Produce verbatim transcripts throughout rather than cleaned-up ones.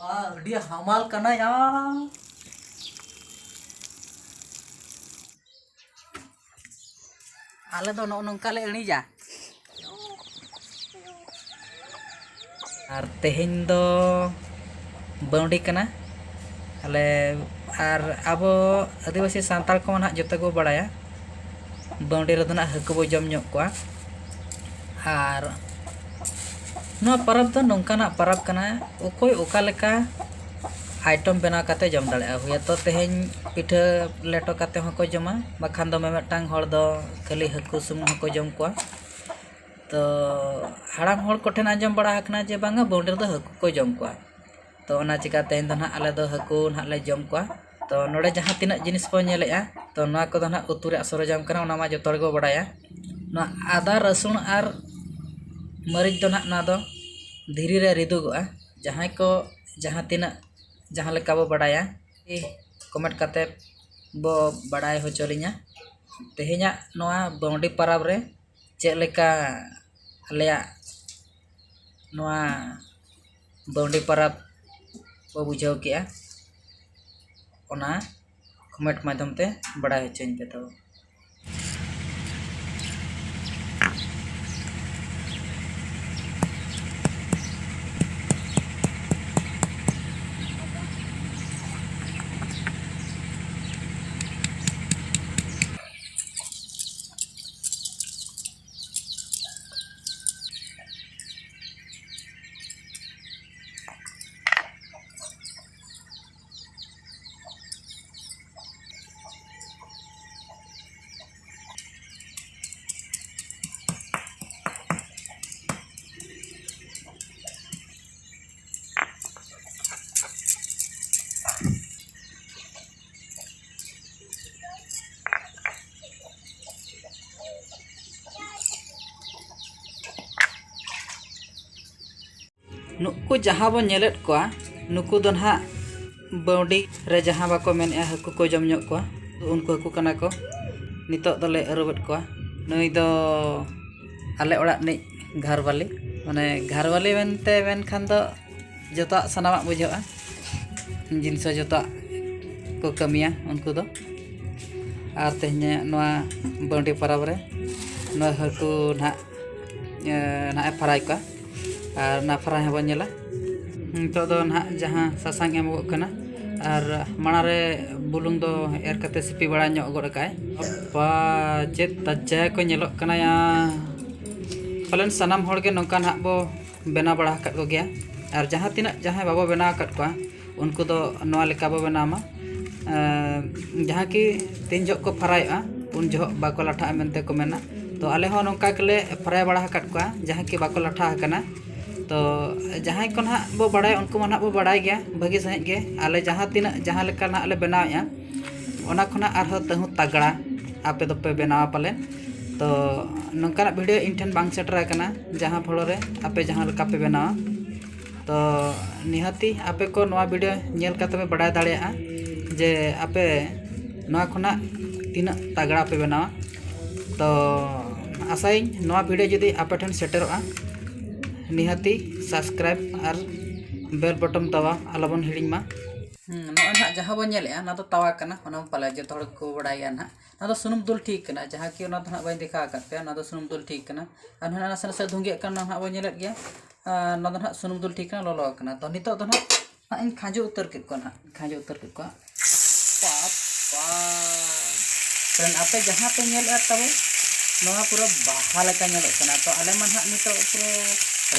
ᱟᱹᱰᱤ ᱦᱟᱢᱟᱞ ᱠᱟᱱᱟ ᱭᱟ᱾ ᱟᱞᱮ ᱫᱚ ᱱᱚᱜᱼᱚ ᱱᱚᱝᱠᱟ ᱞᱮ ᱮᱬᱮᱡᱟ᱾ ᱟᱨ ᱛᱮᱦᱮᱧ ᱫᱚ ᱵᱟᱹᱣᱰᱤ ᱠᱟᱱᱟ᱾ ᱟᱞᱮ ᱟᱨ ᱟᱵᱚ ᱟᱹᱫᱤᱵᱟᱹᱥᱤ ᱥᱟᱱᱛᱟᱲ ᱠᱚᱢᱟ ᱱᱟᱦᱟᱜ ᱡᱚᱛᱚ ᱜᱮᱵᱚ ᱵᱟᱲᱟᱭᱟ, ᱵᱟᱹᱣᱰᱤ ᱨᱮᱫᱚ ᱱᱟᱦᱟᱜ ᱦᱟᱹᱠᱩ ᱵᱚ ᱡᱚᱢ ᱧᱚᱜ ᱠᱚᱣᱟ᱾ ᱟᱨ ᱱᱚᱣᱟ ᱯᱚᱨᱚᱵᱽ ᱫᱚ ᱱᱚᱝᱠᱟᱱᱟᱜ ᱯᱚᱨᱚᱵᱽ ᱠᱟᱱᱟ, ᱚᱠᱚᱭ ᱚᱠᱟ ᱞᱮᱠᱟ ᱟᱭᱴᱚᱢ ᱵᱮᱱᱟᱣ ᱠᱟᱛᱮ ᱡᱚᱢ ᱫᱟᱲᱮᱭᱟᱜᱼᱟ᱾ ᱦᱳᱭᱛᱳ ᱛᱮᱦᱮᱧ ᱯᱤᱴᱷᱟᱹ ᱞᱮᱴᱚ ᱠᱟᱛᱮ ᱦᱚᱸᱠᱚ ᱡᱚᱢᱟ, ᱵᱟᱠᱷᱟᱱ ᱫᱚ ᱢᱤᱢᱤᱫᱴᱟᱝ ᱦᱚᱲ ᱫᱚ ᱠᱷᱟᱹᱞᱤ ᱦᱟᱹᱠᱩ ᱥᱩᱢᱩᱝ ᱦᱚᱸᱠᱚ ᱡᱚᱢ ᱠᱚᱣᱟ᱾ ᱛᱚ ᱦᱟᱲᱟᱢ ᱦᱚᱲ ᱠᱚᱴᱷᱮᱱ ᱟᱸᱡᱚᱢ ᱵᱟᱲᱟ ᱟᱠᱟᱱᱟ ᱡᱮ ᱵᱟᱝᱟ, ᱵᱟᱹᱣᱰᱤ ᱨᱮᱫᱚ ᱦᱟᱹᱠᱩ ᱠᱚ ᱡᱚᱢ ᱠᱚᱣᱟ᱾ ᱛᱚ ᱚᱱᱟ ᱪᱤᱠᱟ ᱛᱮᱦᱮᱧ ᱫᱚ ᱱᱟᱦᱟᱜ ᱟᱞᱮ ᱫᱚ ᱦᱟᱹᱠᱩ ᱱᱟᱦᱟᱜ ᱞᱮ ᱡᱚᱢ ᱠᱚᱣᱟ᱾ ᱛᱚ ᱱᱚᱰᱮ ᱡᱟᱦᱟᱸ ᱛᱤᱱᱟᱹᱜ ᱡᱤᱱᱤᱥ ᱵᱚᱱ ᱧᱮᱞᱮᱜᱼᱟ, ᱛᱚ ᱱᱚᱣᱟ ᱠᱚᱫᱚ ᱱᱟᱦᱟᱜ ᱩᱛᱩ ᱨᱮᱭᱟᱜ ᱥᱚᱨᱚᱡᱟᱢ ᱠᱟᱱᱟ, ᱚᱱᱟ ᱢᱟ ᱡᱚᱛᱚ ᱦᱚᱲ ᱜᱮᱵᱚ ᱵᱟᱲᱟᱭᱟ᱾ ᱱᱚᱣᱟ ᱟᱫᱟ, ᱨᱟᱹᱥᱩᱱ ᱟᱨ ᱢᱟᱹᱨᱤᱪ ᱫᱚ ᱱᱟᱦᱟᱜ ᱱᱚᱣᱟ ᱫᱚ ᱫᱷᱤᱨᱤ ᱨᱮ ᱨᱤᱫᱩᱜᱚᱜᱼᱟ᱾ ᱡᱟᱦᱟᱸᱭ ᱠᱚ ᱡᱟᱦᱟᱸ ᱛᱤᱱᱟᱹᱜ ᱡᱟᱦᱟᱸ ᱞᱮᱠᱟ ᱵᱚ ᱵᱟᱰᱟᱭᱟ, ᱠᱚᱢᱮᱱᱴ ᱠᱟᱛᱮ ᱵᱚ ᱵᱟᱰᱟᱭ ᱦᱚᱪᱚ ᱞᱤᱧᱟ᱾ ᱛᱮᱦᱮᱧᱟᱜ ᱱᱚᱣᱟ ᱵᱟᱹᱣᱰᱤ ᱯᱟᱨᱟᱵᱽ ᱨᱮ ᱪᱮᱫ ᱞᱮᱠᱟ ᱟᱞᱮᱭᱟᱜ ᱱᱚᱣᱟ ᱵᱟᱹᱣᱰᱤ ᱯᱟᱨᱟᱵᱽ ᱵᱚ ᱵᱩᱡᱷᱟᱹᱣ ᱠᱮᱜᱼᱟ, ᱚᱱᱟ ᱠᱚᱢᱮᱱᱴ ᱢᱟᱫᱽᱫᱷᱚᱢ ᱛᱮ ᱵᱟᱰᱟᱭ ᱦᱚᱪᱚᱧ ᱯᱮ ᱛᱟᱵᱚ᱾ ᱱᱩᱠᱩ ᱡᱟᱦᱟᱸ ᱵᱚᱱ ᱧᱮᱞᱮᱫ ᱠᱚᱣᱟ, ᱱᱩᱠᱩ ᱫᱚ ᱱᱟᱦᱟᱜ ᱵᱟᱹᱣᱰᱤ ᱨᱮ ᱡᱟᱦᱟᱸ ᱵᱟᱠᱚ ᱢᱮᱱᱮᱫᱼᱟ, ᱦᱟᱹᱠᱩ ᱠᱚ ᱡᱚᱢ ᱧᱚᱜ ᱠᱚᱣᱟ, ᱩᱱᱠᱩ ᱦᱟᱹᱠᱩ ᱠᱟᱱᱟ ᱠᱚ᱾ ᱱᱤᱛᱚᱜ ᱫᱚᱞᱮ ᱟᱹᱨᱩᱵᱮᱫ ᱠᱚᱣᱟ᱾ ᱱᱩᱭ ᱫᱚ ᱟᱞᱮ ᱚᱲᱟᱜ ᱨᱤᱱᱤᱡ ᱜᱷᱟᱨᱣᱟᱞᱤ, ᱢᱟᱱᱮ ᱜᱷᱟᱨᱣᱟᱞᱤ ᱢᱮᱱᱛᱮ ᱢᱮᱱᱠᱷᱟᱱ ᱫᱚ ᱡᱚᱛᱚᱣᱟᱜ ᱥᱟᱱᱟᱢᱟᱜ ᱵᱩᱡᱷᱟᱹᱜᱼᱟ, ᱡᱤᱱᱤᱥ ᱦᱚᱸ ᱡᱚᱛᱚᱣᱟᱜ ᱠᱚ ᱠᱟᱹᱢᱤᱭᱟ ᱩᱱᱠᱩ ᱫᱚ᱾ ᱟᱨ ᱛᱮᱦᱮᱧ ᱱᱚᱣᱟ ᱵᱟᱹᱣᱰᱤ ᱯᱚᱨᱚᱵᱽ ᱨᱮ ᱱᱚᱣᱟ ᱦᱟᱹᱠᱩ ᱱᱟᱦᱟᱜ, ᱮ, ᱱᱟᱦᱟᱜ ᱮ ᱯᱷᱟᱨᱟᱭ ᱠᱚᱣᱟ᱾ ᱟᱨ ᱚᱱᱟ ᱯᱷᱟᱨᱟᱭ ᱦᱚᱸᱵᱚᱱ ᱧᱮᱞᱟ᱾ ᱱᱤᱛᱚᱜ ᱫᱚ ᱱᱟᱦᱟᱜ ᱡᱟᱦᱟᱸ ᱥᱟᱥᱟᱝ ᱮᱢᱚᱜᱚᱜ ᱠᱟᱱᱟ, ᱟᱨ ᱢᱟᱲᱟᱝ ᱨᱮ ᱵᱩᱞᱩᱝ ᱫᱚ ᱮᱨ ᱠᱟᱛᱮ ᱥᱤᱯᱤ ᱵᱟᱲᱟ ᱧᱚᱜ ᱜᱚᱫ ᱠᱟᱜᱼᱟᱭ᱾ ᱵᱟ, ᱪᱮᱫ ᱛᱟᱡᱟ ᱠᱚ ᱧᱮᱞᱚᱜ ᱠᱟᱱᱟ ᱭᱟ᱾ ᱯᱟᱞᱮᱱ ᱥᱟᱱᱟᱢ ᱦᱚᱲ ᱜᱮ ᱱᱚᱝᱠᱟ ᱱᱟᱦᱟᱜ ᱵᱚ ᱵᱮᱱᱟᱣ ᱵᱟᱲᱟ ᱟᱠᱟᱫ ᱠᱚᱜᱮᱭᱟ᱾ ᱟᱨ ᱡᱟᱦᱟᱸ ᱛᱤᱱᱟᱹᱜ ᱡᱟᱦᱟᱸᱭ ᱵᱟᱵᱚ ᱵᱮᱱᱟᱣ ᱟᱠᱟᱫ ᱠᱚᱣᱟ, ᱩᱱᱠᱩ ᱫᱚ ᱱᱚᱣᱟ ᱞᱮᱠᱟ ᱵᱚ ᱵᱮᱱᱟᱣ ᱢᱟ᱾ ᱮᱸ, ᱡᱟᱦᱟᱸ ᱠᱤ ᱛᱤᱱ ᱡᱚᱦᱚᱜ ᱠᱚ ᱯᱷᱟᱨᱟᱭᱚᱜᱼᱟ, ᱩᱱ ᱡᱚᱦᱚᱜ ᱵᱟᱠᱚ ᱞᱟᱴᱷᱟᱜᱼᱟ ᱢᱮᱱᱛᱮ ᱠᱚ ᱢᱮᱱᱟ᱾ ᱛᱚ ᱟᱞᱮ ᱦᱚᱸ ᱱᱚᱝᱠᱟ ᱜᱮᱞᱮ ᱯᱷᱟᱨᱟᱭ ᱵᱟᱲᱟ ᱟᱠᱟᱫ ᱠᱚᱣᱟ, ᱡᱟᱦᱟᱸ ᱠᱤ ᱵᱟᱠᱚ ᱞᱟᱴᱷᱟ ᱟᱠᱟᱱᱟ᱾ ᱛᱚ ᱡᱟᱦᱟᱸᱭ ᱠᱚ ᱱᱟᱦᱟᱜ ᱵᱚ ᱵᱟᱲᱟᱭᱟ, ᱩᱱᱠᱩ ᱢᱟ ᱱᱟᱦᱟᱜ ᱵᱚ ᱵᱟᱲᱟᱭ ᱜᱮᱭᱟ ᱵᱷᱟᱹᱜᱤ ᱥᱟᱺᱦᱤᱡ ᱜᱮ᱾ ᱟᱞᱮ ᱡᱟᱦᱟᱸ ᱛᱤᱱᱟᱹᱜ, ᱡᱟᱦᱟᱸ ᱞᱮᱠᱟ ᱱᱟᱦᱟᱜ ᱞᱮ ᱵᱮᱱᱟᱣᱮᱫᱼᱟ, ᱚᱱᱟ ᱠᱷᱚᱱᱟᱜ ᱟᱨᱦᱚᱸ ᱛᱟᱹᱦᱩ ᱛᱟᱜᱽᱲᱟ ᱟᱯᱮ ᱫᱚᱯᱮ ᱵᱮᱱᱟᱣᱟ ᱯᱟᱞᱮᱱ᱾ ᱛᱚ ᱱᱚᱝᱠᱟᱱᱟᱜ ᱵᱷᱤᱰᱤᱭᱳ ᱤᱧ ᱴᱷᱮᱱ ᱵᱟᱝ ᱥᱮᱴᱮᱨ ᱟᱠᱟᱱᱟ, ᱡᱟᱦᱟᱸ ᱯᱷᱚᱲᱚ ᱨᱮ ᱟᱯᱮ ᱡᱟᱦᱟᱸ ᱞᱮᱠᱟ ᱯᱮ ᱵᱮᱱᱟᱣᱟ᱾ ᱛᱚ ᱱᱤᱦᱟᱹᱛᱤ ᱟᱯᱮ ᱠᱚ ᱱᱚᱣᱟ ᱵᱷᱤᱰᱤᱭᱳ ᱧᱮᱞ ᱠᱟᱛᱮ ᱯᱮ ᱵᱟᱲᱟᱭ ᱫᱟᱲᱮᱭᱟᱜᱼᱟ ᱡᱮ ᱟᱯᱮ ᱱᱚᱣᱟ ᱠᱷᱚᱱᱟᱜ ᱛᱤᱱᱟᱹᱜ ᱛᱟᱜᱽᱲᱟ ᱯᱮ ᱵᱮᱱᱟᱣᱟ᱾ ᱛᱚ ᱟᱥᱟᱭᱟᱹᱧ ᱱᱚᱣᱟ ᱵᱷᱤᱰᱤᱭᱳ ᱡᱩᱫᱤ ᱟᱯᱮ ᱴᱷᱮᱱ ᱥᱮᱴᱮᱨᱚᱜᱼᱟ, ᱱᱤᱦᱟᱹᱛᱤ ᱥᱟᱵᱥᱠᱨᱟᱭᱤᱵᱽ ᱟᱨ ᱵᱮᱞ ᱵᱚᱴᱚᱱ ᱫᱟᱵᱟᱣ ᱟᱞᱚᱵᱚᱱ ᱦᱤᱲᱤᱧ ᱢᱟ᱾ ᱦᱩᱸ, ᱱᱚᱜᱼᱚᱭ ᱱᱟᱦᱟᱜ ᱡᱟᱦᱟᱸ ᱵᱚᱱ ᱧᱮᱞᱮᱫᱼᱟ, ᱚᱱᱟ ᱫᱚ ᱛᱟᱣᱟ ᱠᱟᱱᱟ, ᱚᱱᱟ ᱯᱟᱞᱮ ᱡᱚᱛᱚ ᱦᱚᱲ ᱜᱮᱠᱚ ᱵᱟᱲᱟᱭ ᱜᱮᱭᱟ ᱱᱟᱦᱟᱜ᱾ ᱚᱱᱟ ᱫᱚ ᱥᱩᱱᱩᱢ ᱫᱩᱞ ᱴᱷᱤᱠ ᱠᱟᱱᱟ, ᱡᱟᱦᱟᱸ ᱠᱤ ᱚᱱᱟ ᱫᱚ ᱱᱟᱦᱟᱜ ᱵᱟᱹᱧ ᱫᱮᱠᱷᱟᱣ ᱟᱠᱟᱫ ᱯᱮᱭᱟ, ᱚᱱᱟ ᱫᱚ ᱥᱩᱱᱩᱢ ᱫᱩᱞ ᱴᱷᱤᱠ ᱠᱟᱱᱟ᱾ ᱟᱨ ᱱᱟᱦᱟᱜ ᱱᱟᱥᱮ ᱱᱟᱥᱮ ᱫᱷᱩᱸᱜᱤᱭᱟᱜ ᱠᱟᱱᱟ, ᱱᱟᱦᱟᱜ ᱵᱚᱱ ᱧᱮᱞᱮᱫ ᱜᱮᱭᱟ᱾ ᱟᱨ ᱱᱚᱣᱟ ᱫᱚ ᱱᱟᱦᱟᱜ ᱥᱩᱱᱩᱢ ᱫᱩᱞ ᱴᱷᱤᱠ ᱠᱟᱱᱟ, ᱞᱚᱞᱚ ᱟᱠᱟᱱᱟ᱾ ᱛᱚ ᱱᱤᱛᱚᱜ ᱫᱚ ᱱᱟᱦᱟᱜ, ᱱᱟᱦᱟᱜ ᱤᱧ ᱠᱷᱟᱸᱡᱚ ᱩᱛᱟᱹᱨ ᱠᱮᱫ ᱠᱚᱣᱟ, ᱱᱟᱦᱟᱜ ᱠᱷᱟᱸᱡᱚ ᱩᱛᱟᱹᱨ ᱠᱮᱫ ᱠᱚᱣᱟ᱾ ᱯᱟᱯ, ᱯᱟᱯ᱾ ᱠᱟᱨᱚᱱ ᱟᱯᱮ ᱡᱟᱦᱟᱸ ᱯᱮ ᱧᱮᱞᱮᱫᱼᱟ ᱛᱟᱵᱚ, ᱱᱚᱣᱟ ᱯᱩᱨᱟᱹ ᱵᱟᱦᱟ ᱞᱮᱠᱟ ᱧᱮᱞᱚᱜ ᱠᱟᱱᱟ᱾ ᱛᱚ ᱟᱞᱮ ᱢᱟ ᱱᱟᱦᱟᱜ ᱱᱤᱛᱚᱜ ᱯᱩᱨᱟᱹ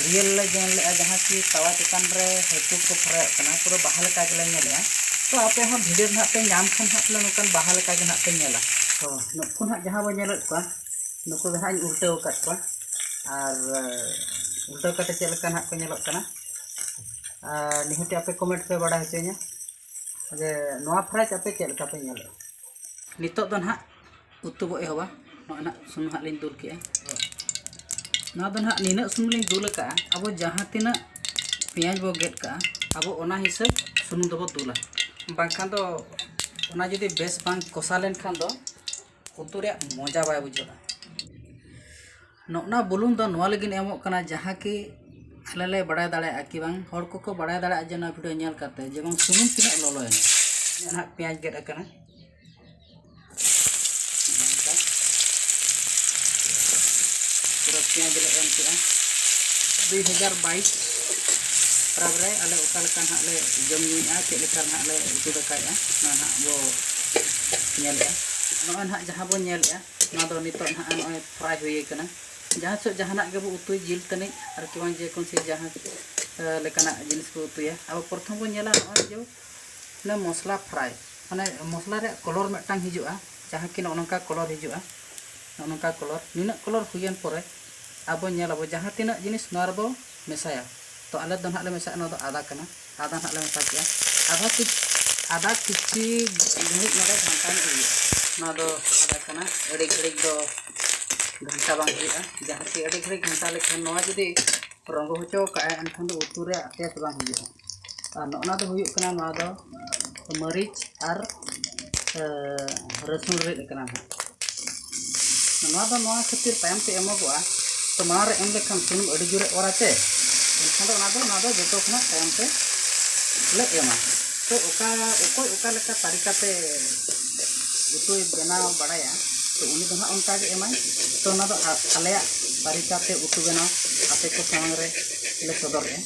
ᱨᱤᱭᱮᱞ ᱞᱮ ᱧᱮᱞ ᱞᱮᱫᱼᱟ, ᱡᱟᱦᱟᱸ ᱠᱤ ᱛᱟᱣᱟ ᱪᱮᱛᱟᱱ ᱨᱮ ᱦᱟᱹᱠᱩ ᱠᱚ ᱯᱷᱨᱟᱭᱚᱜ ᱠᱟᱱᱟ, ᱯᱩᱨᱟᱹ ᱵᱟᱦᱟ ᱞᱮᱠᱟ ᱜᱮᱞᱮ ᱧᱮᱞᱮᱫᱼᱟ᱾ ᱛᱚ ᱟᱯᱮ ᱦᱚᱸ ᱵᱷᱤᱰᱤᱭᱳ ᱱᱟᱦᱟᱜ ᱯᱮ ᱧᱟᱢ ᱠᱷᱟᱱ ᱱᱟᱦᱟᱜ ᱯᱟᱞᱮ ᱱᱚᱝᱠᱟᱱ ᱵᱟᱦᱟ ᱞᱮᱠᱟ ᱜᱮ ᱱᱟᱦᱟᱜ ᱯᱮ ᱧᱮᱞᱟ᱾ ᱛᱚ ᱱᱩᱠᱩ ᱱᱟᱦᱟᱜ ᱡᱟᱦᱟᱸ ᱵᱚᱱ ᱧᱮᱞᱮᱫ ᱠᱚᱣᱟ, ᱱᱩᱠᱩ ᱫᱚ ᱱᱟᱦᱟᱜ ᱤᱧ ᱩᱞᱴᱟᱹᱣ ᱟᱠᱟᱫ ᱠᱚᱣᱟ᱾ ᱟᱨ, ᱮ, ᱩᱞᱴᱟᱹᱣ ᱠᱟᱛᱮ ᱪᱮᱫ ᱞᱮᱠᱟ ᱱᱟᱦᱟᱜ ᱠᱚ ᱧᱮᱞᱚᱜ ᱠᱟᱱᱟ᱾ ᱟᱨ ᱱᱤᱦᱟᱹᱛ ᱟᱯᱮ ᱠᱚᱢᱮᱱᱴ ᱯᱮ ᱵᱟᱲᱟᱭ ᱦᱚᱪᱚᱧᱟ ᱡᱮ ᱱᱚᱣᱟ ᱯᱷᱨᱟᱭ ᱟᱯᱮ ᱪᱮᱫ ᱞᱮᱠᱟ ᱯᱮ ᱧᱮᱞᱮᱫᱼᱟ᱾ ᱱᱤᱛᱚᱜ ᱫᱚ ᱱᱟᱦᱟᱜ ᱩᱛᱩ ᱵᱚ ᱮᱦᱚᱵᱟ᱾ ᱱᱚᱜᱼᱚᱭ ᱱᱟᱦᱟᱜ ᱥᱩᱱᱩᱢ ᱦᱟᱸᱜ ᱞᱤᱧ ᱫᱩᱞ ᱠᱮᱜᱼᱟ᱾ ᱱᱚᱣᱟ ᱫᱚ ᱱᱟᱦᱟᱜ ᱱᱤᱱᱟᱹᱜ ᱥᱩᱱᱩᱢ ᱞᱤᱧ ᱫᱩᱞ ᱟᱠᱟᱜᱼᱟ, ᱟᱵᱚ ᱡᱟᱦᱟᱸ ᱛᱤᱱᱟᱹᱜ ᱯᱮᱸᱭᱟᱡᱽ ᱵᱚ ᱜᱮᱫ ᱠᱟᱜᱼᱟ, ᱟᱵᱚ ᱚᱱᱟ ᱦᱤᱥᱟᱹᱵ ᱥᱩᱱᱩᱢ ᱫᱚᱵᱚ ᱫᱩᱞᱟ᱾ ᱵᱟᱝᱠᱷᱟᱱ ᱫᱚ ᱚᱱᱟ ᱡᱩᱫᱤ ᱵᱮᱥ ᱵᱟᱝ ᱠᱚᱥᱟ ᱞᱮᱱᱠᱷᱟᱱ ᱫᱚ ᱩᱛᱩ ᱨᱮᱭᱟᱜ ᱢᱚᱡᱟ ᱵᱟᱭ ᱵᱩᱡᱷᱟᱹᱜᱼᱟ᱾ ᱱᱚᱜᱼᱱᱟ ᱵᱩᱞᱩᱝ ᱫᱚ ᱱᱚᱣᱟ ᱞᱟᱹᱜᱤᱫ ᱮᱢᱚᱜ ᱠᱟᱱᱟ, ᱡᱟᱦᱟᱸ ᱠᱤ ᱟᱞᱮ ᱞᱮ ᱵᱟᱲᱟᱭ ᱫᱟᱲᱮᱭᱟᱜᱼᱟ ᱠᱤ ᱵᱟᱝ, ᱦᱚᱲ ᱠᱚᱠᱚ ᱵᱟᱲᱟᱭ ᱫᱟᱲᱮᱭᱟᱜᱼᱟ ᱡᱮ ᱱᱚᱣᱟ ᱵᱷᱤᱰᱤᱭᱳ ᱧᱮᱞ ᱠᱟᱛᱮ ᱡᱮ ᱵᱟᱝ ᱥᱩᱱᱩᱢ ᱛᱤᱱᱟᱹᱜ ᱞᱚᱞᱚᱭᱮᱱᱟ᱾ ᱱᱟᱦᱟᱜ ᱯᱮᱸᱭᱟᱡᱽ ᱜᱮᱫ ᱟᱠᱟᱱᱟ᱾ ᱱᱚᱝᱠᱟ ᱯᱩᱨᱟᱹ ᱯᱮᱸᱭᱟᱡᱽ ᱞᱮ ᱮᱢ ᱠᱮᱜᱼᱟ᱾ ᱫᱩᱭ ᱦᱟᱡᱟᱨ ᱵᱟᱭᱤᱥ ᱯᱚᱨᱚᱵᱽ ᱨᱮ ᱟᱞᱮ ᱚᱠᱟ ᱞᱮᱠᱟ ᱱᱟᱦᱟᱜ ᱞᱮ ᱡᱚᱢ ᱧᱩᱭᱮᱫᱼᱟ, ᱪᱮᱫ ᱞᱮᱠᱟ ᱱᱟᱦᱟᱜ ᱞᱮ ᱩᱛᱩ ᱫᱟᱠᱟᱭᱮᱫᱼᱟ, ᱚᱱᱟ ᱱᱟᱦᱟᱜ ᱵᱚ ᱧᱮᱞᱮᱫᱼᱟ᱾ ᱱᱚᱜᱼᱚᱭ ᱱᱟᱦᱟᱜ ᱡᱟᱦᱟᱸ ᱵᱚ ᱧᱮᱞᱮᱫᱼᱟ, ᱱᱚᱣᱟ ᱫᱚ ᱱᱤᱛᱚᱜ ᱱᱟᱦᱟᱜ ᱱᱚᱜᱼᱚᱭ ᱯᱷᱨᱟᱭ ᱦᱩᱭ ᱟᱠᱟᱱᱟ᱾ ᱡᱟᱦᱟᱸ ᱥᱮᱫ ᱡᱟᱦᱟᱱᱟᱜ ᱜᱮᱵᱚ ᱩᱛᱩᱭ, ᱡᱤᱞ ᱛᱟᱹᱱᱤᱡ ᱟᱨ ᱠᱤ ᱵᱟᱝ ᱡᱮᱠᱳᱱᱳ ᱥᱮ ᱡᱟᱦᱟᱸ, ᱮ, ᱞᱮᱠᱟᱱᱟᱜ ᱡᱤᱱᱤᱥ ᱵᱚ ᱩᱛᱩᱭᱟ, ᱟᱵᱚ ᱯᱨᱚᱛᱷᱚᱢ ᱵᱚ ᱧᱮᱞᱟ ᱱᱚᱜᱼᱚᱭ ᱡᱮ ᱚᱱᱟ ᱢᱚᱥᱞᱟ ᱯᱷᱨᱟᱭ, ᱢᱟᱱᱮ ᱢᱚᱥᱞᱟ ᱨᱮᱭᱟᱜ ᱠᱚᱞᱚᱨ ᱢᱤᱫᱴᱟᱝ ᱦᱤᱡᱩᱜᱼᱟ, ᱡᱟᱦᱟᱸ ᱠᱤ ᱱᱚᱜᱼᱚ ᱱᱚᱝᱠᱟ ᱠᱚᱞᱚᱨ ᱦᱤᱡᱩᱜᱼᱟ, ᱱᱚᱜᱼᱚ ᱱᱚᱝᱠᱟ ᱠᱚᱞᱚᱨ᱾ ᱱᱤᱱᱟᱹᱜ ᱠᱚᱞᱚᱨ ᱦᱩᱭᱮᱱ ᱯᱚᱨᱮ ᱟᱵᱚ ᱧᱮᱞ ᱟᱵᱚ ᱡᱟᱦᱟᱸ ᱛᱤᱱᱟᱹᱜ ᱡᱤᱱᱤᱥ ᱱᱚᱣᱟ ᱨᱮᱵᱚ ᱢᱮᱥᱟᱭᱟ᱾ ᱛᱚ ᱟᱞᱮ ᱫᱚ ᱱᱟᱦᱟᱜ ᱞᱮ ᱢᱮᱥᱟᱭᱟ, ᱱᱚᱣᱟ ᱫᱚ ᱟᱫᱟ ᱠᱟᱱᱟ, ᱟᱫᱟ ᱱᱟᱦᱟᱜ ᱞᱮ ᱢᱮᱥᱟ ᱠᱮᱜᱼᱟ᱾ ᱟᱫᱷᱟ ᱠᱤ-, ᱟᱫᱟ ᱠᱤᱪᱷᱤ ᱜᱷᱟᱹᱲᱤᱡ ᱱᱚᱰᱮ ᱜᱷᱟᱱᱴᱟ ᱧᱚᱜ ᱦᱩᱭᱩᱜᱼᱟ᱾ ᱱᱚᱣᱟ ᱫᱚ ᱟᱫᱟ ᱠᱟᱱᱟ, ᱟᱹᱰᱤ ᱜᱷᱟᱹᱲᱤᱡ ᱫᱚ ᱜᱷᱟᱱᱴᱟ ᱵᱟᱝ ᱦᱩᱭᱩᱜᱼᱟ᱾ ᱡᱟᱦᱟᱸ ᱠᱤ ᱟᱹᱰᱤ ᱜᱷᱟᱹᱲᱤᱡ ᱜᱷᱟᱱᱴᱟ ᱞᱮᱠᱷᱟᱱ ᱱᱚᱣᱟ ᱡᱩᱫᱤ ᱨᱚᱸᱜᱚ ᱦᱚᱪᱚ ᱠᱟᱜᱼᱟᱭ, ᱮᱱᱠᱷᱟᱱ ᱫᱚ ᱩᱛᱩ ᱨᱮᱭᱟᱜ ᱴᱮᱥᱴ ᱵᱟᱝ ᱦᱤᱡᱩᱜᱼᱟ᱾ ᱟᱨ ᱱᱚᱜᱼᱚ ᱱᱟ ᱫᱚ ᱦᱩᱭᱩᱜ ᱠᱟᱱᱟ, ᱱᱚᱣᱟ ᱫᱚ ᱢᱟᱹᱨᱤᱪ ᱟᱨ, ᱮ, ᱨᱟᱹᱥᱩᱱ ᱨᱤᱫ ᱠᱟᱱᱟ ᱱᱟᱦᱟᱜ᱾ ᱱᱚᱣᱟ ᱫᱚ ᱱᱚᱣᱟ ᱠᱷᱟᱹᱛᱤᱨ ᱛᱟᱭᱚᱢ ᱛᱮ ᱮᱢᱚᱜᱚᱜᱼᱟ, ᱛᱚ ᱢᱟᱲᱟᱝ ᱨᱮ ᱮᱢ ᱞᱮᱠᱷᱟᱱ ᱥᱩᱱᱩᱢ ᱟᱹᱰᱤ ᱡᱳᱨᱮ ᱚᱨᱟ ᱪᱮ, ᱮᱱᱠᱷᱟᱱ ᱫᱚ ᱚᱱᱟ ᱫᱚ, ᱚᱱᱟ ᱫᱚ ᱡᱚᱛᱚ ᱠᱷᱚᱱᱟᱜ ᱛᱟᱭᱚᱢ ᱛᱮ ᱞᱮ ᱮᱢᱟ᱾ ᱛᱚ ᱚᱠᱟ, ᱚᱠᱚᱭ ᱚᱠᱟ ᱞᱮᱠᱟ ᱛᱟᱹᱨᱤᱠᱟ ᱛᱮ ᱩᱛᱩᱭ ᱵᱮᱱᱟᱣ ᱵᱟᱲᱟᱭᱟ, ᱛᱚ ᱩᱱᱤ ᱫᱚ ᱱᱟᱦᱟᱜ ᱚᱱᱠᱟ ᱜᱮ ᱮᱢᱟᱭ᱾ ᱛᱚ ᱚᱱᱟ ᱫᱚ ᱟ-, ᱟᱞᱮᱭᱟᱜ ᱛᱟᱹᱨᱤᱠᱟ ᱛᱮ ᱩᱛᱩ ᱵᱮᱱᱟᱣ ᱟᱯᱮ ᱠᱚ ᱥᱟᱢᱟᱝ ᱨᱮ ᱞᱮ ᱥᱚᱫᱚᱨᱮᱜᱼᱟ᱾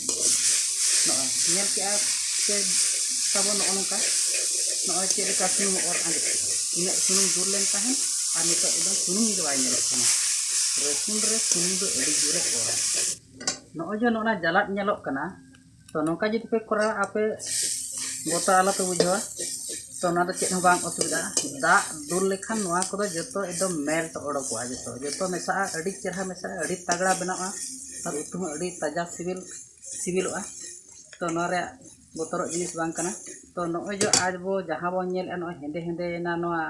ᱱᱚᱜᱼᱚᱭ ᱧᱮᱞ ᱠᱮᱜᱼᱟ ᱯᱮ ᱛᱟᱵᱚ, ᱱᱚᱜᱼᱚ ᱱᱚᱝᱠᱟ, ᱱᱚᱜᱼᱚᱭ ᱪᱮᱫ ᱞᱮᱠᱟ ᱥᱩᱱᱩᱢ ᱚᱨ ᱟᱸᱡᱮᱫ, ᱤᱱᱟᱹᱜ ᱥᱩᱱᱩᱢ ᱫᱩᱞ ᱞᱮᱱ ᱛᱟᱦᱮᱸᱱ, ᱟᱨ ᱱᱤᱛᱚᱜ ᱮᱠᱫᱚᱢ ᱥᱩᱱᱩᱢ ᱜᱮ ᱵᱟᱭ ᱧᱮᱞᱚᱜ ᱠᱟᱱᱟ᱾ ᱨᱟᱹᱥᱩᱱ ᱨᱮ ᱥᱩᱱᱩᱢ ᱫᱚ ᱟᱹᱰᱤ ᱡᱳᱨᱮ ᱚᱨᱟ᱾ ᱱᱚᱜᱼᱚᱭ ᱡᱮ ᱱᱚᱜᱼᱚ ᱱᱟ ᱡᱟᱞᱟᱫ ᱧᱮᱞᱚᱜ ᱠᱟᱱᱟ, ᱛᱚ ᱱᱚᱝᱠᱟ ᱡᱩᱫᱤ ᱯᱮ ᱠᱚᱨᱟᱣᱟ, ᱟᱯᱮ ᱵᱚᱛᱚᱨ ᱟᱞᱚ ᱯᱮ ᱵᱩᱡᱷᱟᱹᱣᱟ᱾ ᱛᱚ ᱚᱱᱟ ᱫᱚ ᱪᱮᱫ ᱦᱚᱸ ᱵᱟᱝ ᱚᱥᱩᱵᱤᱫᱷᱟᱜᱼᱟ᱾ ᱫᱟᱜ ᱫᱩᱞ ᱞᱮᱠᱷᱟᱱ ᱱᱚᱣᱟ ᱠᱚᱫᱚ ᱡᱚᱛᱚ ᱮᱠᱫᱚᱢ ᱢᱮᱞᱴ ᱚᱰᱚᱠᱚᱜᱼᱟ, ᱡᱚᱛᱚ, ᱡᱚᱛᱚ ᱢᱮᱥᱟᱜᱼᱟ, ᱟᱹᱰᱤ ᱪᱮᱦᱨᱟ ᱢᱮᱥᱟᱜᱼᱟ, ᱟᱹᱰᱤ ᱛᱟᱜᱲᱟ ᱵᱮᱱᱟᱜᱼᱟ, ᱟᱨ ᱩᱛᱩ ᱦᱚᱸ ᱟᱹᱰᱤ ᱛᱟᱡᱟ ᱥᱤᱵᱤᱞ, ᱥᱤᱵᱤᱞᱚᱜᱼᱟ᱾ ᱛᱚ ᱱᱚᱣᱟ ᱨᱮᱭᱟᱜ ᱵᱚᱛᱚᱨᱚᱜ ᱡᱤᱱᱤᱥ ᱵᱟᱝ ᱠᱟᱱᱟ᱾ ᱛᱚ ᱱᱚᱜᱼᱚᱭ ᱡᱮ ᱟᱡ ᱵᱚ ᱡᱟᱦᱟᱸ ᱵᱚᱱ ᱧᱮᱞᱮᱫᱼᱟ, ᱱᱚᱜᱼᱚᱭ ᱦᱮᱸᱫᱮ ᱦᱮᱸᱫᱮᱭᱮᱱᱟ ᱱᱚᱣᱟ,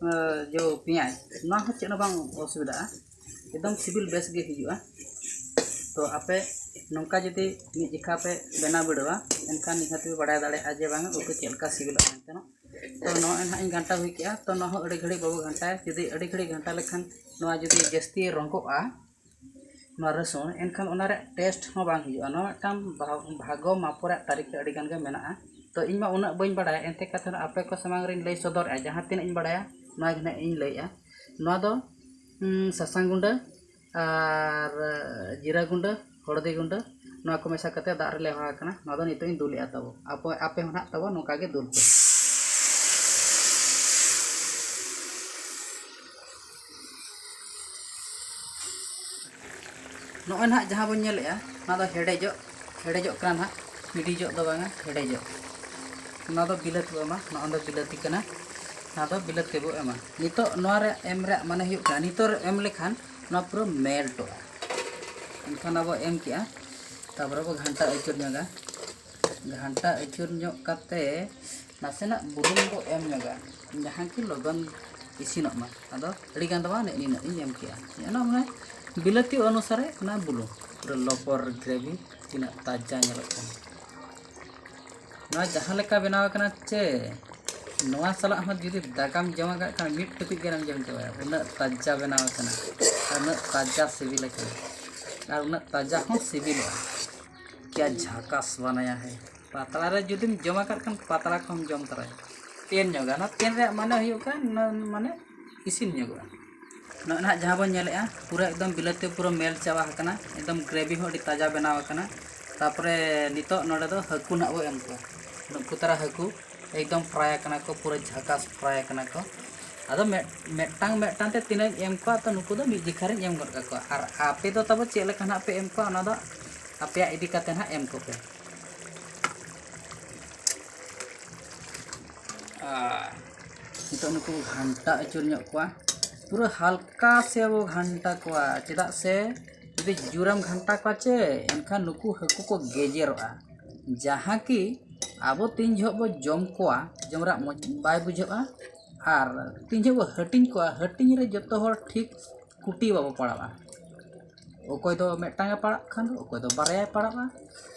ᱮ, ᱡᱚ ᱯᱮᱸᱭᱟᱡᱽ, ᱱᱚᱣᱟ ᱦᱚᱸ ᱪᱮᱫ ᱦᱚᱸ ᱵᱟᱝ ᱚᱥᱩᱵᱤᱫᱷᱟᱜᱼᱟ, ᱮᱠᱫᱚᱢ ᱥᱤᱵᱤᱞ ᱵᱮᱥ ᱜᱮ ᱦᱤᱡᱩᱜᱼᱟ᱾ ᱛᱚ ᱟᱯᱮ ᱱᱚᱝᱠᱟ ᱡᱩᱫᱤ ᱢᱤᱫ ᱡᱮᱠᱷᱟ ᱯᱮ ᱵᱮᱱᱟᱣ ᱵᱤᱰᱟᱹᱣᱟ, ᱮᱱᱠᱷᱟᱱ ᱱᱤᱦᱟᱹᱛ ᱯᱮ ᱵᱟᱲᱟᱭ ᱫᱟᱲᱮᱭᱟᱜᱼᱟ ᱡᱮ ᱵᱟᱝ ᱩᱛᱩ ᱪᱮᱫ ᱞᱮᱠᱟ ᱥᱤᱵᱤᱞᱚᱜᱼᱟ ᱢᱮᱱᱛᱮ᱾ ᱛᱚ ᱱᱚᱜᱼᱚᱭ ᱱᱟᱦᱟᱜ ᱤᱧ ᱜᱷᱟᱱᱴᱟ ᱦᱩᱭ ᱠᱮᱜᱼᱟ᱾ ᱛᱚ ᱱᱚᱣᱟ ᱦᱚᱸ ᱟᱹᱰᱤ ᱜᱷᱟᱹᱲᱤᱡ ᱵᱟᱵᱚ ᱜᱷᱟᱱᱴᱟᱭᱟ᱾ ᱡᱩᱫᱤ ᱟᱹᱰᱤ ᱜᱷᱟᱹᱲᱤᱡ ᱜᱷᱟᱱᱴᱟ ᱞᱮᱠᱷᱟᱱ ᱱᱚᱣᱟ ᱡᱩᱫᱤ ᱡᱟᱹᱥᱛᱤ ᱨᱚᱸᱜᱚᱜᱼᱟ, ᱱᱚᱣᱟ ᱨᱟᱹᱥᱩᱱ, ᱮᱱᱠᱷᱟᱱ ᱚᱱᱟ ᱨᱮᱭᱟᱜ ᱴᱮᱥᱴ ᱦᱚᱸ ᱵᱟᱝ ᱦᱤᱡᱩᱜᱼᱟ᱾ ᱱᱚᱣᱟ ᱢᱤᱫᱴᱟᱝ ᱵᱷᱟ- ᱵᱷᱟᱜᱚ ᱢᱟᱯᱚ ᱨᱮᱭᱟᱜ ᱛᱟᱹᱨᱤᱠᱟ ᱟᱹᱰᱤ ᱜᱟᱱ ᱜᱮ ᱢᱮᱱᱟᱜᱼᱟ᱾ ᱛᱚ ᱤᱧ ᱢᱟ ᱩᱱᱟᱹᱜ ᱵᱟᱹᱧ ᱵᱟᱲᱟᱭᱟ, ᱮᱱᱛᱮ ᱠᱟᱛᱷᱟ ᱟᱯᱮ ᱠᱚ ᱥᱟᱢᱟᱝ ᱨᱤᱧ ᱞᱟᱹᱭ ᱥᱚᱫᱚᱨᱮᱜᱼᱟ ᱡᱟᱦᱟᱸ ᱛᱤᱱᱟᱹᱜ ᱤᱧ ᱵᱟᱲᱟᱭᱟ, ᱱᱚᱣᱟ ᱜᱮ ᱱᱟᱦᱟᱜ ᱤᱧ ᱞᱟᱹᱭᱮᱜᱼᱟ᱾ ᱱᱚᱣᱟ ᱫᱚ ᱩᱸ, ᱥᱟᱥᱟᱝ ᱜᱩᱸᱰᱟᱹ ᱟᱨ ᱡᱤᱨᱟ ᱜᱩᱸᱰᱟᱹ, ᱦᱚᱲᱫᱤ ᱜᱩᱸᱰᱟᱹ, ᱱᱚᱣᱟ ᱠᱚ ᱢᱮᱥᱟ ᱠᱟᱛᱮ ᱫᱟᱜ ᱨᱮ ᱞᱮᱣᱦᱟ ᱟᱠᱟᱱᱟ᱾ ᱱᱚᱣᱟ ᱫᱚ ᱱᱤᱛᱚᱜ ᱤᱧ ᱫᱩᱞᱮᱜᱼᱟ ᱛᱟᱵᱚ᱾ ᱟᱯᱮ ᱟᱯᱮ ᱦᱚᱸ ᱱᱟᱦᱟᱜ ᱛᱟᱵᱚ ᱱᱚᱝᱠᱟ ᱜᱮ ᱫᱩᱞ ᱯᱮ᱾ ᱱᱚᱜᱼᱚᱭ ᱱᱟᱦᱟᱜ ᱡᱟᱦᱟᱸ ᱵᱚᱱ ᱧᱮᱞᱮᱜᱼᱟ, ᱱᱚᱣᱟ ᱫᱚ ᱦᱮᱰᱮᱡᱚᱜ, ᱦᱮᱰᱮᱡᱚᱜ ᱠᱟᱱᱟ ᱱᱟᱦᱟᱜ, ᱦᱤᱰᱤᱡᱚᱜ ᱫᱚ ᱵᱟᱝᱟ, ᱦᱮᱰᱮᱡᱚᱜ᱾ ᱱᱚᱣᱟ ᱫᱚ ᱵᱤᱞᱟᱹᱛᱤ ᱵᱚ ᱮᱢᱟ, ᱱᱚᱣᱟ ᱫᱚ ᱵᱤᱞᱟᱹᱛᱤ ᱠᱟᱱᱟ, ᱱᱚᱣᱟ ᱫᱚ ᱵᱤᱞᱟᱹᱛᱤ ᱵᱚ ᱮᱢᱟ᱾ ᱱᱤᱛᱚᱜ ᱱᱚᱣᱟ ᱨᱮ ᱮᱢ ᱨᱮᱭᱟᱜ ᱢᱟᱱᱮ ᱦᱩᱭᱩᱜ ᱠᱟᱱᱟ, ᱱᱤᱛᱚᱜ ᱨᱮ ᱮᱢ ᱞᱮᱠᱷᱟᱱ ᱱᱚᱣᱟ ᱯᱩᱨᱟᱹ ᱢᱮᱞᱴᱚᱜᱼᱟ᱾ ᱮᱱᱠᱷᱟᱱ ᱟᱵᱚ ᱮᱢ ᱠᱮᱜᱼᱟ, ᱛᱟᱨᱯᱚᱨᱮ ᱵᱚ ᱜᱷᱟᱱᱴᱟ ᱟᱹᱪᱩᱨ ᱧᱚᱜᱟ᱾ ᱜᱷᱟᱱᱴᱟ ᱟᱹᱪᱩᱨ ᱧᱚᱜ ᱠᱟᱛᱮ ᱱᱟᱥᱮᱱᱟᱜ ᱵᱩᱞᱩᱝ ᱵᱚ ᱮᱢ ᱧᱚᱜᱟ, ᱡᱟᱦᱟᱸ ᱠᱤ ᱞᱚᱜᱚᱱ ᱤᱥᱤᱱᱚᱜ ᱢᱟ᱾ ᱟᱫᱚ ᱟᱹᱰᱤ ᱜᱟᱱ ᱫᱚ ᱵᱟᱝ, ᱱᱮᱜᱼᱮ ᱱᱤᱱᱟᱹᱜ ᱤᱧ ᱮᱢ ᱠᱮᱜᱼᱟ᱾ ᱚᱱᱟ ᱢᱟᱱᱮ ᱵᱤᱞᱟᱹᱛᱤ ᱚᱱᱩᱥᱟᱨᱮ ᱚᱱᱟ ᱵᱩᱞᱩᱝ, ᱯᱩᱨᱟᱹ ᱞᱚᱯᱚᱨ ᱜᱨᱮᱵᱷᱤ ᱛᱤᱱᱟᱹᱜ ᱛᱟᱡᱟ ᱧᱮᱞᱚᱜ ᱠᱟᱱᱟ᱾ ᱱᱚᱣᱟ ᱡᱟᱦᱟᱸ ᱞᱮᱠᱟ ᱵᱮᱱᱟᱣ ᱟᱠᱟᱱᱟ ᱪᱮ, ᱱᱚᱣᱟ ᱥᱟᱞᱟᱜ ᱦᱚᱸ ᱡᱩᱫᱤ ᱫᱟᱠᱟᱢ ᱡᱚᱢᱟ ᱠᱟᱜ ᱠᱷᱟᱱ ᱢᱤᱫ ᱴᱩᱠᱩᱡ ᱜᱟᱱᱮᱢ ᱡᱚᱢ ᱪᱟᱵᱟᱭᱟ᱾ ᱩᱱᱟᱹᱜ ᱛᱟᱡᱟ ᱵᱮᱱᱟᱣ ᱟᱠᱟᱱᱟ, ᱟᱨ ᱩᱱᱟᱹᱜ ᱛᱟᱡᱟ ᱥᱤᱵᱤᱞ ᱟᱠᱟᱱᱟ, ᱟᱨ ᱩᱱᱟᱹᱜ ᱛᱟᱡᱟ ᱦᱚᱸ ᱥᱤᱵᱤᱞᱚᱜᱼᱟ᱾ ᱠᱭᱟ ᱡᱷᱟᱠᱟᱥ ᱵᱟᱱᱟᱭᱟ ᱦᱮ᱾ ᱯᱟᱛᱲᱟ ᱨᱮ ᱡᱩᱫᱤᱢ ᱡᱚᱢ ᱟᱠᱟᱫ ᱠᱷᱟᱱ ᱯᱟᱛᱲᱟ ᱠᱚᱦᱚᱸᱢ ᱡᱚᱢ ᱛᱚᱨᱟᱭᱟ᱾ ᱛᱮᱱ ᱧᱚᱜᱟ, ᱱᱚᱣᱟ ᱛᱮᱱ ᱨᱮᱭᱟᱜ ᱢᱟᱱᱮ ᱦᱩᱭᱩᱜ ᱠᱟᱱᱟ ᱱᱚᱣᱟ ᱢᱟᱱᱮ ᱤᱥᱤᱱ ᱧᱚᱜᱚᱜᱼᱟ᱾ ᱱᱚᱜᱼᱚᱭ ᱱᱟᱦᱟᱜ ᱡᱟᱦᱟᱸ ᱵᱚᱱ ᱧᱮᱞᱮᱜᱼᱟ, ᱯᱩᱨᱟᱹ ᱮᱠᱫᱚᱢ ᱵᱤᱞᱟᱹᱛᱤ ᱯᱩᱨᱟᱹ ᱢᱮᱞ ᱪᱟᱵᱟ ᱟᱠᱟᱱᱟ, ᱮᱠᱫᱚᱢ ᱜᱨᱮᱵᱷᱤ ᱦᱚᱸ ᱟᱹᱰᱤ ᱛᱟᱡᱟ ᱵᱮᱱᱟᱣ ᱟᱠᱟᱱᱟ᱾ ᱛᱟᱨᱯᱚᱨᱮ ᱱᱤᱛᱚᱜ ᱱᱚᱰᱮ ᱫᱚ ᱦᱟᱹᱠᱩ ᱱᱟᱦᱟᱜ ᱵᱚ ᱮᱢ ᱠᱚᱣᱟ᱾ ᱱᱩᱠᱩ ᱛᱟᱨᱟ ᱦᱟᱹᱠᱩ ᱮᱠᱫᱚᱢ ᱯᱷᱨᱟᱭ ᱟᱠᱟᱱᱟ ᱠᱚ, ᱯᱩᱨᱟᱹ ᱡᱷᱟᱠᱟᱥ ᱯᱷᱨᱟᱭ ᱟᱠᱟᱱᱟ ᱠᱚ᱾ ᱟᱫᱚ ᱢᱮᱫ- ᱢᱤᱫᱴᱟᱝ ᱢᱤᱫᱴᱟᱝ ᱛᱮ ᱛᱤᱱᱟᱹᱜ ᱤᱧ ᱮᱢ ᱠᱚᱣᱟ, ᱛᱚ ᱱᱩᱠᱩ ᱫᱚ ᱢᱤᱫ ᱡᱮᱠᱷᱟ ᱨᱤᱧ ᱮᱢ ᱜᱚᱫ ᱠᱟᱠᱚᱣᱟ᱾ ᱟᱨ ᱟᱯᱮ ᱫᱚ ᱛᱟᱵᱚ ᱪᱮᱫ ᱞᱮᱠᱟ ᱱᱟᱦᱟᱜ ᱯᱮ ᱮᱢ ᱠᱚᱣᱟ, ᱚᱱᱟ ᱫᱚ ᱟᱯᱮᱭᱟᱜ ᱤᱫᱤ ᱠᱟᱛᱮ ᱱᱟᱦᱟᱜ ᱮᱢ ᱠᱚᱯᱮ᱾ ᱟᱨ ᱱᱤᱛᱚᱜ ᱱᱩᱠᱩ ᱵᱚ ᱜᱷᱟᱱᱴᱟ ᱟᱹᱪᱩᱨ ᱧᱚᱜ ᱠᱚᱣᱟ, ᱯᱩᱨᱟᱹ ᱦᱟᱞᱠᱟ ᱥᱮ ᱵᱚ ᱜᱷᱟᱱᱴᱟ ᱠᱚᱣᱟ, ᱪᱮᱫᱟᱜ ᱥᱮ ᱡᱩᱫᱤ ᱡᱳᱨᱮᱢ ᱜᱷᱟᱱᱴᱟ ᱠᱚᱣᱟ ᱪᱮ, ᱮᱱᱠᱷᱟᱱ ᱱᱩᱠᱩ ᱦᱟᱹᱠᱩ ᱠᱚ ᱜᱮᱡᱮᱨᱚᱜᱼᱟ, ᱡᱟᱦᱟᱸ ᱠᱤ ᱟᱵᱚ ᱛᱤᱱ ᱡᱚᱦᱚᱜ ᱵᱚ ᱡᱚᱢ ᱠᱚᱣᱟ, ᱡᱚᱢ ᱨᱮᱭᱟᱜ ᱢᱚᱡᱽ ᱵᱟᱭ ᱵᱩᱡᱷᱟᱹᱜᱼᱟ᱾ ᱟᱨ ᱛᱤᱱ ᱡᱚᱦᱚᱜ ᱵᱚ ᱦᱟᱹᱴᱤᱧ ᱠᱚᱣᱟ, ᱦᱟᱹᱴᱤᱧ ᱨᱮ ᱡᱚᱛᱚ ᱦᱚᱲ ᱴᱷᱤᱠ ᱠᱩᱴᱤ ᱵᱟᱵᱚ ᱯᱟᱲᱟᱜᱼᱟ᱾ ᱚᱠᱚᱭ ᱫᱚ ᱢᱤᱫᱴᱟᱝ ᱮ ᱯᱟᱲᱟᱜ ᱠᱷᱟᱱ ᱫᱚ, ᱚᱠᱚᱭ ᱫᱚ ᱵᱟᱨᱭᱟᱭ ᱯᱟᱲᱟᱜᱼᱟ,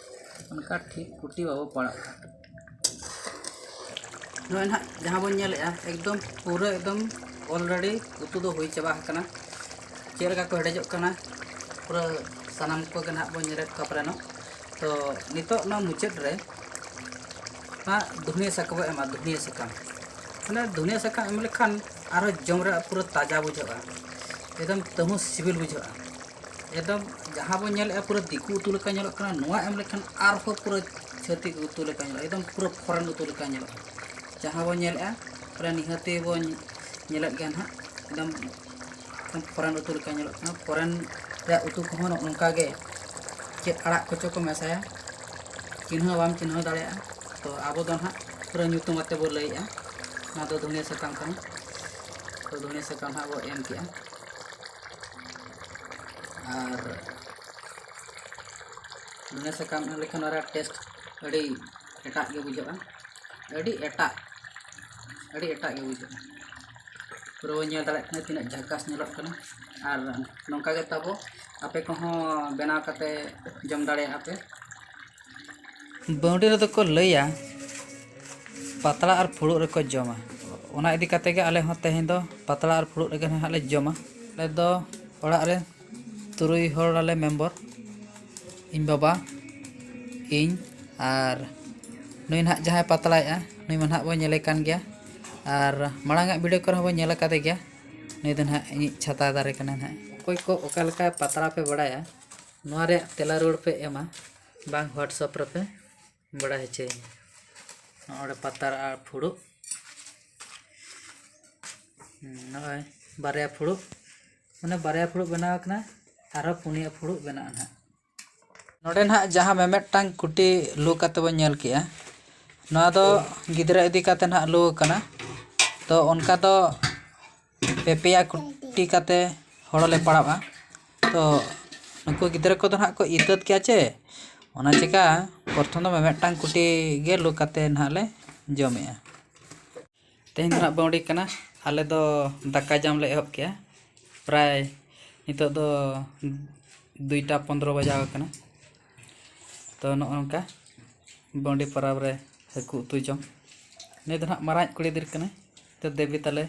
ᱚᱱᱠᱟ ᱴᱷᱤᱠ ᱠᱩᱴᱤ ᱵᱟᱵᱚ ᱯᱟᱲᱟᱜᱼᱟ᱾ ᱱᱚᱜᱼᱚᱭ ᱱᱟᱦᱟᱜ ᱡᱟᱦᱟᱸ ᱵᱚᱱ ᱧᱮᱞᱮᱜᱼᱟ, ᱮᱠᱫᱚᱢ ᱯᱩᱨᱟᱹ ᱮᱠᱫᱚᱢ already ᱩᱛᱩ ᱫᱚ ᱦᱩᱭ ᱪᱟᱵᱟ ᱟᱠᱟᱱᱟ᱾ ᱪᱮᱫ ᱞᱮᱠᱟ ᱠᱚ ᱦᱮᱰᱮᱡᱚᱜ ᱠᱟᱱᱟ, ᱯᱩᱨᱟᱹ ᱥᱟᱱᱟᱢ ᱠᱚᱜᱮ ᱱᱟᱦᱟᱜ ᱵᱚᱱ ᱧᱮᱞᱮᱫ ᱠᱚᱣᱟ ᱯᱟᱞᱮᱱᱚᱜ᱾ ᱛᱚ ᱱᱤᱛᱚᱜ ᱱᱚᱣᱟ ᱢᱩᱪᱟᱹᱫ ᱨᱮ ᱱᱚᱣᱟ ᱫᱷᱩᱱᱤᱭᱟᱹ ᱥᱟᱠᱟᱢ ᱵᱚᱱ ᱮᱢᱟ, ᱫᱷᱩᱱᱤᱭᱟᱹ ᱥᱟᱠᱟᱢ᱾ ᱢᱟᱱᱮ ᱫᱷᱩᱱᱤᱭᱟᱹ ᱥᱟᱠᱟᱢ ᱮᱢ ᱞᱮᱠᱷᱟᱱ ᱟᱨᱦᱚᱸ ᱡᱚᱢ ᱨᱮ ᱯᱩᱨᱟᱹ ᱛᱟᱡᱟ ᱵᱩᱡᱷᱟᱹᱜᱼᱟ, ᱮᱠᱫᱚᱢ ᱛᱟᱹᱦᱩᱸ ᱥᱤᱵᱤᱞ ᱵᱩᱡᱷᱟᱹᱜᱼᱟ᱾ ᱮᱠᱫᱚᱢ ᱡᱟᱦᱟᱸ ᱵᱚᱱ ᱧᱮᱞᱮᱫᱼᱟ ᱯᱩᱨᱟᱹ ᱫᱤᱠᱩ ᱩᱛᱩ ᱞᱮᱠᱟ ᱧᱮᱞᱚᱜ ᱠᱟᱱᱟ, ᱱᱚᱣᱟ ᱮᱢ ᱞᱮᱠᱷᱟᱱ ᱟᱨᱦᱚᱸ ᱯᱩᱨᱟᱹ ᱪᱷᱟᱹᱛᱤᱠ ᱩᱛᱩ ᱞᱮᱠᱟ ᱧᱮᱞᱚᱜᱼᱟ, ᱮᱠᱫᱚᱢ ᱯᱩᱨᱟᱹ ᱯᱷᱚᱨᱮᱱ ᱩᱛᱩ ᱞᱮᱠᱟ ᱧᱮᱞᱚᱜᱼᱟ᱾ ᱡᱟᱦᱟᱸ ᱵᱚᱱ ᱧᱮᱞᱮᱫᱼᱟ ᱯᱩᱨᱟᱹ ᱱᱤᱦᱟᱹᱛᱤ ᱵᱚᱱ ᱧᱮᱞᱮᱫ ᱜᱮᱭᱟ ᱱᱟᱦᱟᱜ, ᱮᱠᱫᱚᱢ ᱯᱷᱚᱨᱮᱱ ᱩᱛᱩ ᱞᱮᱠᱟ ᱧᱮᱞᱚᱜ ᱠᱟᱱᱟ᱾ ᱯᱷᱚᱨᱮᱱ ᱨᱮᱭᱟᱜ ᱩᱛᱩ ᱠᱚᱦᱚᱸ ᱱᱚᱜᱼᱚ ᱱᱚᱝᱠᱟ ᱜᱮ ᱪᱮᱫ ᱟᱲᱟᱜ ᱠᱚᱪᱚ ᱠᱚ ᱢᱮᱥᱟᱭᱟ, ᱪᱤᱱᱦᱟᱹ ᱵᱟᱢ ᱪᱤᱱᱦᱟᱹ ᱫᱟᱲᱮᱭᱟᱜᱼᱟ᱾ ᱛᱚ ᱟᱵᱚ ᱫᱚ ᱱᱟᱦᱟᱜ ᱯᱩᱨᱟᱹ ᱧᱩᱛᱩᱢ ᱟᱛᱮ ᱵᱚ ᱞᱟᱹᱭᱮᱜᱼᱟ, ᱱᱚᱣᱟ ᱫᱚ ᱫᱷᱩᱱᱤᱭᱟᱹ ᱥᱟᱠᱟᱢ ᱠᱟᱱᱟ᱾ ᱛᱚ ᱫᱷᱩᱱᱤᱭᱟᱹ ᱥᱟᱠᱟᱢ ᱱᱟᱦᱟᱜ ᱵᱚ ᱮᱢ ᱠᱮᱜᱼᱟ᱾ ᱟᱨ ᱫᱷᱩᱱᱤᱭᱟᱹ ᱥᱟᱠᱟᱢ ᱮᱢ ᱞᱮᱠᱷᱟᱱ ᱱᱚᱣᱟ ᱨᱮᱭᱟᱜ ᱴᱮᱥᱴ ᱟᱹᱰᱤ ᱮᱴᱟᱜ ᱜᱮ ᱵᱩᱡᱷᱟᱹᱜᱼᱟ, ᱟᱹᱰᱤ ᱮᱴᱟᱜ, ᱟᱹᱰᱤ ᱮᱴᱟᱜ ᱜᱮ ᱵᱩᱡᱷᱟᱹᱜᱼᱟ᱾ ᱯᱩᱨᱟᱹ ᱵᱚᱱ ᱧᱮᱞ ᱫᱟᱲᱮᱭᱟᱜ ᱠᱟᱱᱟ ᱛᱤᱱᱟᱹᱜ ᱡᱷᱟᱠᱟᱥ ᱧᱮᱞᱚᱜ ᱠᱟᱱᱟ᱾ ᱟᱨ ᱱᱚᱝᱠᱟ ᱜᱮ ᱛᱟᱵᱚ ᱟᱯᱮ ᱠᱚᱦᱚᱸ ᱵᱮᱱᱟᱣ ᱠᱟᱛᱮ ᱡᱚᱢ ᱫᱟᱲᱮᱭᱟᱜᱼᱟ ᱯᱮ᱾ ᱵᱟᱹᱣᱰᱤ ᱨᱮᱫᱚ ᱠᱚ ᱞᱟᱹᱭᱟ ᱯᱟᱛᱲᱟ ᱟᱨ ᱯᱷᱩᱲᱩᱜ ᱨᱮᱠᱚ ᱡᱚᱢᱟ᱾ ᱚᱱᱟ ᱤᱫᱤ ᱠᱟᱛᱮ ᱜᱮ ᱟᱞᱮ ᱦᱚᱸ ᱛᱮᱦᱮᱧ ᱫᱚ ᱯᱟᱛᱲᱟ ᱟᱨ ᱯᱷᱩᱲᱩᱜ ᱨᱮᱜᱮ ᱱᱟᱦᱟᱜ ᱞᱮ ᱡᱚᱢᱟ᱾ ᱟᱞᱮ ᱫᱚ ᱚᱲᱟᱜ ᱨᱮ ᱛᱩᱨᱩᱭ ᱦᱚᱲ ᱟᱞᱮ ᱢᱮᱢᱵᱚᱨ, ᱤᱧ ᱵᱟᱵᱟ, ᱤᱧ ᱟᱨ ᱱᱩᱭ ᱱᱟᱦᱟᱜ ᱡᱟᱦᱟᱸᱭ ᱯᱟᱛᱲᱟᱭᱮᱜᱼᱟ, ᱱᱩᱭ ᱢᱟ ᱱᱟᱦᱟᱜ ᱵᱚᱱ ᱧᱮᱞᱮ ᱠᱟᱱ ᱜᱮᱭᱟ᱾ ᱟᱨ ᱢᱟᱲᱟᱝᱟᱜ ᱵᱷᱤᱰᱤᱭᱳ ᱠᱚᱨᱮ ᱦᱚᱸ ᱵᱚᱱ ᱧᱮᱞ ᱟᱠᱟᱫᱮ ᱜᱮᱭᱟ᱾ ᱱᱩᱭ ᱫᱚ ᱱᱟᱦᱟᱜ ᱤᱧᱤᱡ ᱪᱷᱟᱛᱟ ᱫᱟᱨᱮ ᱠᱟᱱᱟᱭ ᱱᱟᱦᱟᱜ᱾ ᱚᱠᱚᱭ ᱠᱚ ᱚᱠᱟ ᱞᱮᱠᱟ ᱯᱟᱛᱲᱟ ᱯᱮ ᱵᱟᱲᱟᱭᱟ, ᱱᱚᱣᱟ ᱨᱮᱭᱟᱜ ᱛᱮᱞᱟ ᱨᱩᱣᱟᱹᱲ ᱯᱮ ᱮᱢᱟ, ᱵᱟᱝ WhatsApp ᱨᱮᱯᱮ ᱵᱟᱲᱟᱭ ᱦᱚᱪᱚᱭᱤᱧᱟ᱾ ᱱᱚᱜᱼᱚᱭ ᱯᱟᱛᱲᱟ ᱟᱨ ᱯᱷᱩᱲᱩᱜ, ᱱᱚᱜᱼᱚᱭ ᱵᱟᱨᱭᱟ ᱯᱷᱩᱲᱩᱜ, ᱢᱟᱱᱮ ᱵᱟᱨᱭᱟ ᱯᱷᱩᱲᱩᱜ ᱵᱮᱱᱟᱣ ᱟᱠᱟᱱᱟ, ᱟᱨᱦᱚᱸ ᱯᱩᱱᱭᱟᱹ ᱯᱷᱩᱲᱩᱜ ᱵᱮᱱᱟᱜᱼᱟ ᱱᱟᱦᱟᱜ᱾ ᱱᱚᱰᱮ ᱱᱟᱦᱟᱜ ᱡᱟᱦᱟᱸ ᱢᱤᱢᱤᱫᱴᱟᱝ ᱠᱩᱴᱤ ᱞᱩ ᱠᱟᱛᱮ ᱵᱚᱱ ᱧᱮᱞ ᱠᱮᱜᱼᱟ, ᱱᱚᱣᱟ ᱫᱚ ᱜᱤᱫᱽᱨᱟᱹ ᱤᱫᱤ ᱠᱟᱛᱮ ᱱᱟᱦᱟᱜ ᱞᱩ ᱟᱠᱟᱱᱟ᱾ ᱛᱚ ᱚᱱᱠᱟ ᱫᱚ ᱯᱮ ᱯᱮᱭᱟ ᱠᱩᱴᱤ ᱠᱟᱛᱮ ᱦᱚᱲ ᱞᱮ ᱯᱟᱲᱟᱜᱼᱟ᱾ ᱛᱚ ᱱᱩᱠᱩ ᱜᱤᱫᱽᱨᱟᱹ ᱠᱚᱫᱚ ᱱᱟᱦᱟᱜ ᱠᱚ ᱤᱛᱟᱹᱫ ᱠᱮᱭᱟ ᱪᱮ, ᱚᱱᱟ ᱪᱤᱠᱟ ᱯᱨᱚᱛᱷᱚᱢ ᱫᱚ ᱢᱤᱢᱤᱫᱴᱟᱝ ᱠᱩᱴᱤ ᱜᱮ ᱞᱩ ᱠᱟᱛᱮ ᱱᱟᱦᱟᱜ ᱞᱮ ᱡᱚᱢᱮᱜᱼᱟ᱾ ᱛᱮᱦᱮᱧ ᱫᱚ ᱱᱟᱦᱟᱜ ᱵᱟᱹᱣᱰᱤ ᱠᱟᱱᱟ, ᱟᱞᱮ ᱫᱚ ᱫᱟᱠᱟ ᱡᱚᱢ ᱞᱮ ᱮᱦᱚᱵ ᱠᱮᱜᱼᱟ᱾ ᱯᱨᱟᱭ ᱱᱤᱛᱚᱜ ᱫᱚ ᱫᱩᱭᱴᱟ ᱯᱚᱱᱫᱽᱨᱚ ᱵᱟᱡᱟᱣ ᱟᱠᱟᱱᱟ᱾ ᱛᱚ ᱱᱚᱜᱼᱚ ᱱᱚᱝᱠᱟ ᱵᱟᱹᱣᱰᱤ ᱯᱚᱨᱚᱵᱽ ᱨᱮ ᱦᱟᱹᱠᱩ ᱩᱛᱩ ᱡᱚᱢ᱾ ᱱᱩᱭ ᱫᱚ ᱱᱟᱦᱟᱜ ᱢᱟᱨᱟᱝ ᱠᱩᱲᱤ ᱜᱤᱫᱽᱨᱟᱹ ᱠᱟᱱᱟᱭ, ᱛᱚ ᱫᱮᱵᱤ ᱛᱟᱞᱮ,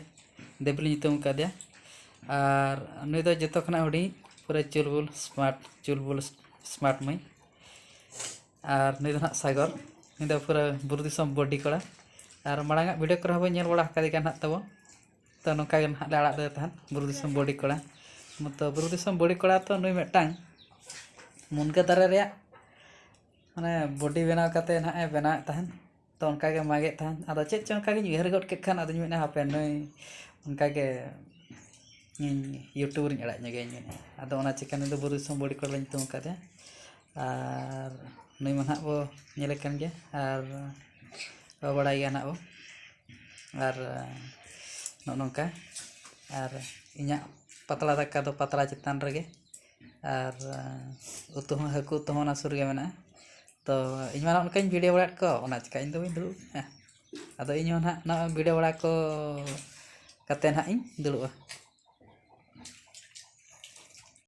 ᱫᱮᱵᱤ ᱞᱮ ᱧᱩᱛᱩᱢ ᱟᱠᱟᱫᱮᱭᱟ᱾ ᱟᱨ ᱱᱩᱭ ᱫᱚ ᱡᱚᱛᱚ ᱠᱷᱚᱱᱟᱜ ᱦᱩᱰᱤᱧ, ᱯᱩᱨᱟᱹ ᱪᱩᱞᱵᱩᱞ ᱥᱢᱟᱨᱴ, ᱪᱩᱞᱵᱩᱞ ᱥᱢᱟᱨᱴ ᱢᱟᱹᱭ᱾ ᱟᱨ ᱱᱩᱭ ᱫᱚ ᱱᱟᱦᱟᱜ ᱥᱟᱜᱚᱨ, ᱱᱩᱭ ᱫᱚ ᱯᱩᱨᱟᱹ ᱵᱩᱨᱩ ᱫᱤᱥᱚᱢ ᱵᱚᱰᱤ ᱠᱚᱲᱟ᱾ ᱟᱨ ᱢᱟᱲᱟᱝᱟᱜ ᱵᱷᱤᱰᱤᱭᱳ ᱠᱚᱨᱮ ᱦᱚᱸᱵᱚᱱ ᱧᱮᱞ ᱵᱟᱲᱟ ᱟᱠᱟᱫᱮ ᱜᱮᱭᱟ ᱱᱟᱦᱟᱜ ᱛᱟᱵᱚᱱ᱾ ᱛᱚ ᱱᱚᱝᱠᱟ ᱜᱮ ᱱᱟᱦᱟᱜ ᱞᱮ ᱟᱲᱟᱜ ᱞᱮᱫᱮ ᱛᱟᱦᱮᱸᱫ ᱵᱩᱨᱩ ᱫᱤᱥᱚᱢ ᱵᱚᱰᱤ ᱠᱚᱲᱟ᱾ ᱛᱚ ᱵᱩᱨᱩ ᱫᱤᱥᱚᱢ ᱵᱚᱰᱤ ᱠᱚᱲᱟ ᱛᱚ ᱱᱩᱭ ᱢᱤᱫᱴᱟᱝ ᱢᱩᱱᱜᱟᱹ ᱫᱟᱨᱮ ᱨᱮᱭᱟᱜ ᱢᱟᱱᱮ ᱵᱚᱰᱤ ᱵᱮᱱᱟᱣ ᱠᱟᱛᱮ ᱱᱟᱦᱟᱜ ᱮ ᱵᱮᱱᱟᱣᱮᱫ ᱛᱟᱦᱮᱸᱫ᱾ ᱛᱚ ᱚᱱᱠᱟ ᱜᱮ ᱢᱟᱜᱮᱫ ᱛᱟᱦᱮᱸᱫ, ᱟᱫᱚ ᱪᱮᱫ ᱪᱚᱝ ᱚᱱᱠᱟ ᱜᱤᱧ ᱩᱭᱦᱟᱹᱨ ᱜᱚᱫ ᱠᱮᱫ ᱠᱷᱟᱱ ᱟᱫᱚᱧ ᱢᱮᱱᱟ ᱦᱟᱯᱮ ᱱᱩᱭ ᱚᱱᱠᱟ ᱜᱮ ᱤᱧ ᱭᱩᱴᱩᱵᱽ ᱨᱤᱧ ᱟᱲᱟᱜ ᱧᱚᱜᱮᱭᱟ ᱤᱧ ᱢᱮᱱᱟ᱾ ᱟᱫᱚ ᱚᱱᱟ ᱪᱤᱠᱟᱹ ᱱᱩᱭ ᱫᱚ ᱵᱩᱨᱩ ᱫᱤᱥᱚᱢ ᱵᱚᱰᱤ ᱠᱚᱲᱟ ᱞᱮ ᱧᱩᱛᱩᱢ ᱟᱠᱟᱫᱮᱭᱟ᱾ ᱟᱨ ᱱᱩᱭ ᱢᱟ ᱱᱟᱦᱟᱜ ᱵᱚ ᱧᱮᱞᱮ ᱠᱟᱱ ᱜᱮᱭᱟ ᱟᱨ ᱵᱚ ᱵᱟᱲᱟᱭ ᱜᱮᱭᱟ ᱱᱟᱦᱟᱜ ᱵᱚ᱾ ᱟᱨ ᱱᱚᱜᱼᱚ ᱱᱚᱝᱠᱟ᱾ ᱟᱨ ᱤᱧᱟᱹᱜ ᱯᱟᱛᱲᱟ ᱫᱟᱠᱟ ᱫᱚ ᱯᱟᱛᱲᱟ ᱪᱮᱛᱟᱱ ᱨᱮᱜᱮ᱾ ᱟᱨ ᱩᱛᱩ ᱦᱚᱸ, ᱦᱟᱹᱠᱩ ᱩᱛᱩ ᱦᱚᱸ ᱚᱱᱟ ᱥᱩᱨ ᱨᱮᱜᱮ ᱢᱮᱱᱟᱜᱼᱟ᱾ ᱛᱚ ᱤᱧ ᱢᱟ ᱱᱚᱜᱼᱚ ᱱᱚᱝᱠᱟᱧ ᱵᱷᱤᱰᱤᱭᱳ ᱵᱟᱲᱟᱭᱮᱫ ᱠᱚ, ᱚᱱᱟ ᱪᱤᱠᱟ ᱤᱧ ᱫᱚ ᱵᱟᱹᱧ ᱫᱩᱲᱩᱵ ᱠᱟᱱᱟ᱾ ᱟᱫᱚ ᱤᱧ ᱦᱚᱸ ᱱᱟᱦᱟᱜ ᱱᱚᱣᱟ ᱵᱷᱤᱰᱤᱭᱳ ᱵᱟᱲᱟ ᱠᱚ ᱠᱟᱛᱮ ᱱᱟᱦᱟᱜ ᱤᱧ ᱫᱩᱲᱩᱵᱼᱟ᱾